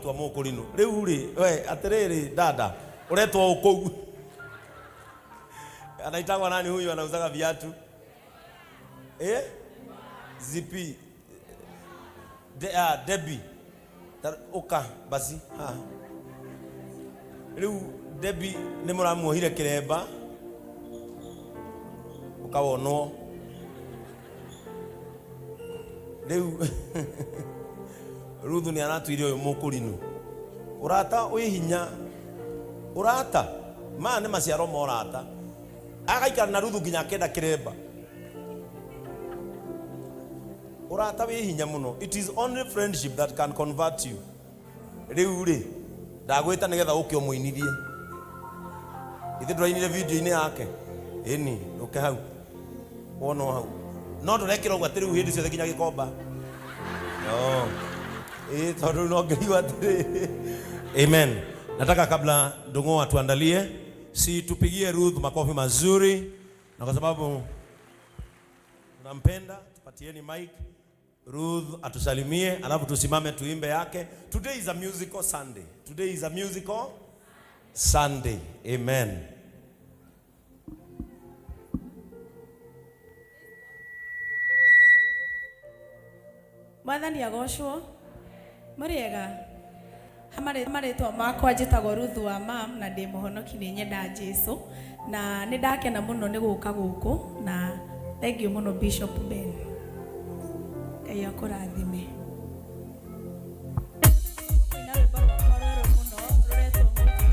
Mũgũtua mũkũrinũ rĩu rĩ, we atĩrĩrĩ dada, ũretwo ũ kũu? Anaitagwa nani huyu anauzaga viatu? Eh? Zipi? Debbie. Ũka basi haha. Rĩu Debbie nĩ mũramuohire kĩremba ũkawonwo rĩu. Ruthu nĩ aratuire ũyũ mũkũrinũ. Ũrata wĩ hinya, ũrata maya nĩ maciaro ma ũrata. Agaikara na Ruthu nginya akenda kĩremba. Ũrata wĩ hinya mũno. It is only friendship that can convert you. Rĩu rĩ, ndagwĩta nĩgetha ũke ũmũinithie. Ithe ndũrainire video-inĩ yake? Ĩni, ũke hau wonwo hau. No ndũrekĩra ũguo atĩ rĩu hĩndĩ ciothe nginya gĩkomba no ĩ, tondũ rĩu no ngĩigua atĩrĩ. Amen. Nataka kabla Ndung'u atuandalie, si tupigie Ruth makofi mazuri, na kwa sababu tunampenda tupatieni mic Ruth atusalimie, alafu tusimame tuimbe yake. Today is a musical Sunday. Today is a musical Sunday. Amen. Mwathani agocwo. Mũrĩega? Marĩtwa makwa njĩtagwo Ruth wa mam na ndĩ mũhonoki, nĩ nyenda Jesu na nĩ ndakena mũno nĩ gũka gũkũ, na thank you mũno Bishop Ben. Ngai akũrathime. Kũina rwĩmbo rwakwa rwerũ mũno rũretwo Mũtũrũ.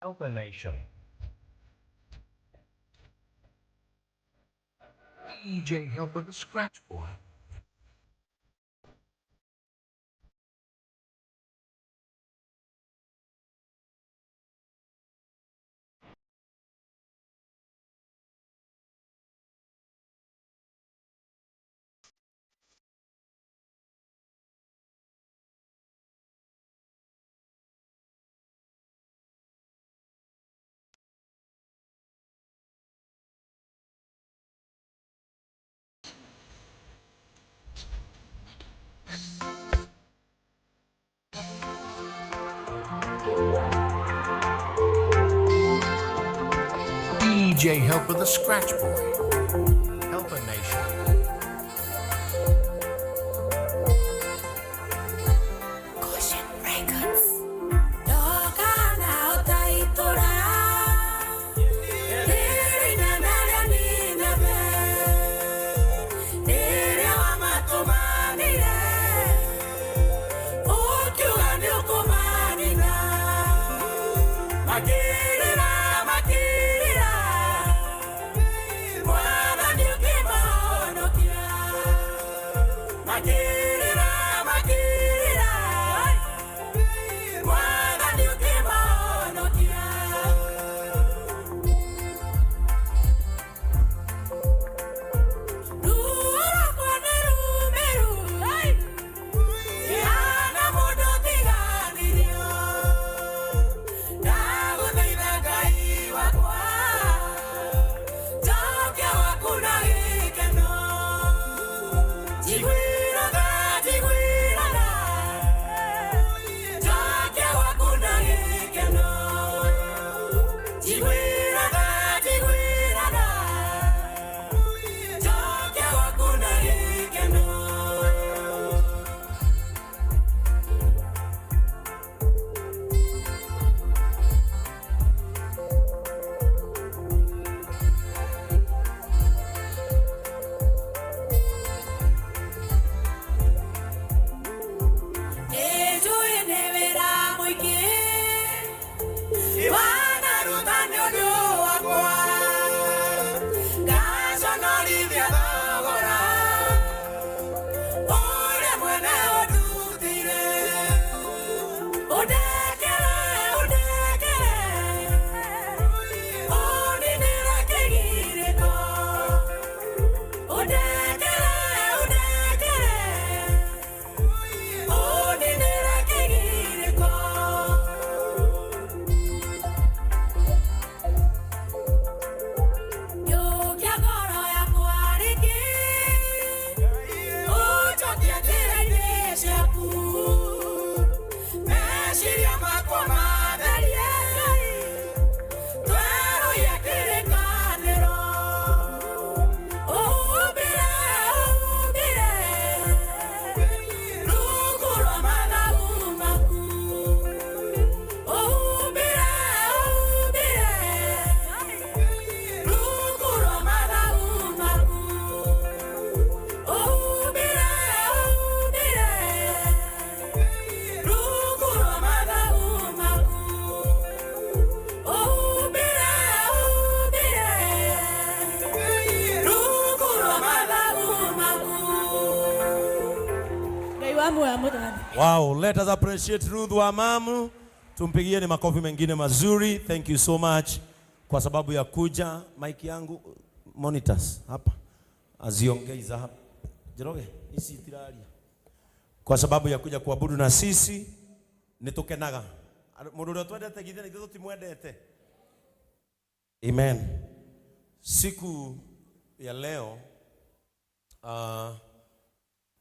Helper Nation. DJ Helper the Scratch Boy. DJ Helper the Scratch Boy. Helper Nation. Caution Records. Ndoka na ũtaitũra. Rĩrĩ inene rĩa Nineve. Rĩrĩa wamatũmanire. Ũkiuga nĩũkũmanina. Makĩrĩra, makĩrĩra. Mwathani ũkĩmahonokia. Makĩrĩra, makĩrĩra. Mwathani ũkĩmahonokia. Ruo rwakwa nĩ rũmĩru, ihana mũndũ ũtiganĩirio. Ndagũthaitha Ngai wakwa, njokia gwaku na gĩkeno. Njiguĩra tha, njiguĩra tha, njokia gwaku na gĩkeno. Njiguĩra tha, njiguĩra tha, njokia gwaku na gĩkeno. Nĩnjũĩ nĩ wĩra mũingĩ wanaruta nĩ ũndũ wakwa, ngaconorithia thogora ũrĩa mwene ũndutĩire. Ũndekere, ũndekere, ũninĩre kĩgirĩko. Ũndekere, ũndekere, ũninĩre kĩgirĩko. Njokia ngoro yakwa rĩngĩ, ũnjokie njĩra-inĩ ciaku. Meciria makwa matherie Ngai, twerũhie kĩrĩkanĩro. Ũhumbĩre, ũhumbĩre, rungu rwa mathagu maku. Ũhumbĩre, ũhumbĩre, rungu rwa mathagu maku. Ũhumbĩre, ũhumbĩre, rungu rwa mathagu maku. Ũhumbĩre, ũhumbĩre, rungu rwa mathagu maku. Ngai wa muoyo mũthamaki. Wow, let us appreciate Ruth wa Mamu. Tumpigieni makofi mengine mazuri. Thank you so much kwa sababu ya kuja. Mic yangu monitors hapa aziongei za hapa. Njoroge, ici itiraria. Kwa sababu ya kuja kuabudu na sisi nitukenaga. Mundu uria twendete githe ithuĩ tutimwendete. Amen. Siku ya leo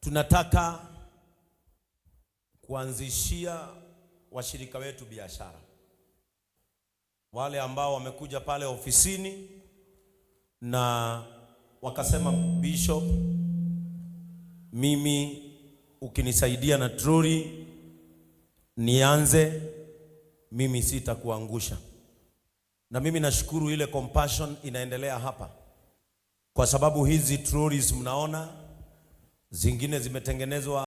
tunataka kuanzishia washirika wetu biashara, wale ambao wamekuja pale ofisini na wakasema, Bishop, mimi ukinisaidia na troli nianze, mimi sitakuangusha. Na mimi nashukuru ile compassion inaendelea hapa, kwa sababu hizi trolleys mnaona zingine zimetengenezwa